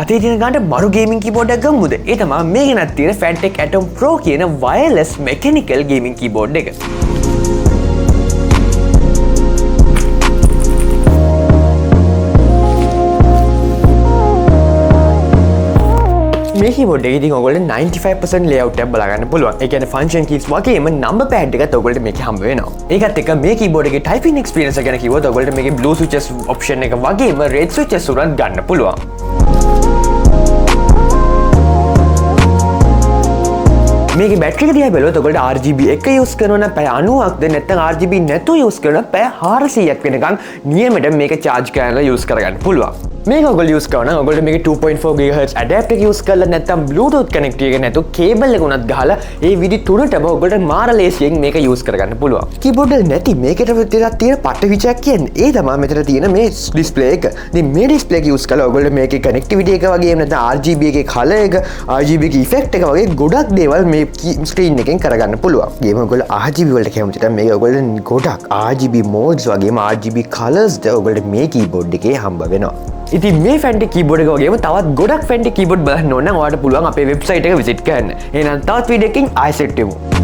අතේ තියෙන ගානට මරු ගේමින් කීබෝඩ් එකක් ගමුද? ඒ තමයි මේ ගෙනත් තියෙන Fantech Atom Pro කියන wireless mechanical gaming keyboard එක. මේ කීබෝඩ් එකේ ඉතින් ඔයගොල්ලෝ 95% layout එකක් බලා ගන්න පුළුවන්. ඒ කියන්නේ function keys වගේම number pad එකත් ඔයගොල්ලන්ට මේකේ හම්බ වෙනවා. ඒකත් එක්ක මේ කීබෝඩ් එකේ typing experience එක ගැන කිව්වොත් ඔයගොල්ලන්ට මේකේ blue switches option එක වගේම red switches උනත් ගන්න පුළුවන්. මේකේ බැටරි එක දිහා බැලුවොත් ඔයගොල්ලන්ට RGB එක යූස් කරනවා නම් පැය 90ක්ද, නැත්නම් RGB නැතුව යූස් කරනවා නම් පැය 400ක් වෙනකන් නියමයට මේක චාර්ජ් කරලා යූස් කරගන්න පුළුවන්. මේක ඔයගොල්ලෝ යූස් කරනවා නම් ඔයගොල්ලෝ මේකේ 2.4 GHz adapter එක යූස් කරලා, නැත්නම් Bluetooth connectivity එක නැතුව කේබල් එක උනත් ගහලා, ඒ විදි තුනටම ඔයගොල්ලන්ට මාර ලේසියෙන් මේක යූස් කරගන්න පුළුවන්. කීබෝඩ් එක නැති මේකට විතරක් තියෙන පට්ට ෆීචර් කියන්නේ ඒ තමයි මෙතන තියෙන මේ ඩිස්ප්ලේ එක. ඉතින් මේ ඩිස්ප්ලේ එක යූස් කරලා ඔයගොල්ලෝ මේකේ කනෙක්ටිවිටි එක වගේම නැත්නම් RGB එකේ කලර් එක, RGB එකේ ඉෆෙක්ට් එක වගේ ගොඩක් දේවල් මේ ස්ක්‍රීන් එකෙන් කරගන්න පුළුවන්. ගේම ඔයගොල්ලෝ RGB වලට කැමති නම් මේක ඔයගොල්ලෝ ගොඩක් RGB modes වගේම RGB colours ද ඔයගොල්ලන්ට මේ කීබෝඩ් එකේ හම්බ වෙනවා. ඉතින් මේ ෆැන්ටෙක් කීබෝඩ් එක වගේම තවත් ගොඩක් ෆැන්ටෙක් කීබෝඩ් බලන්න ඕන නම් ඔයාලට පුළුවන් අපේ වෙබ්සයිට් එක විසිට් කරන්න. එහෙනම් තවත් වීඩියෝ එකකින් ආයෙ සෙට් වෙමු.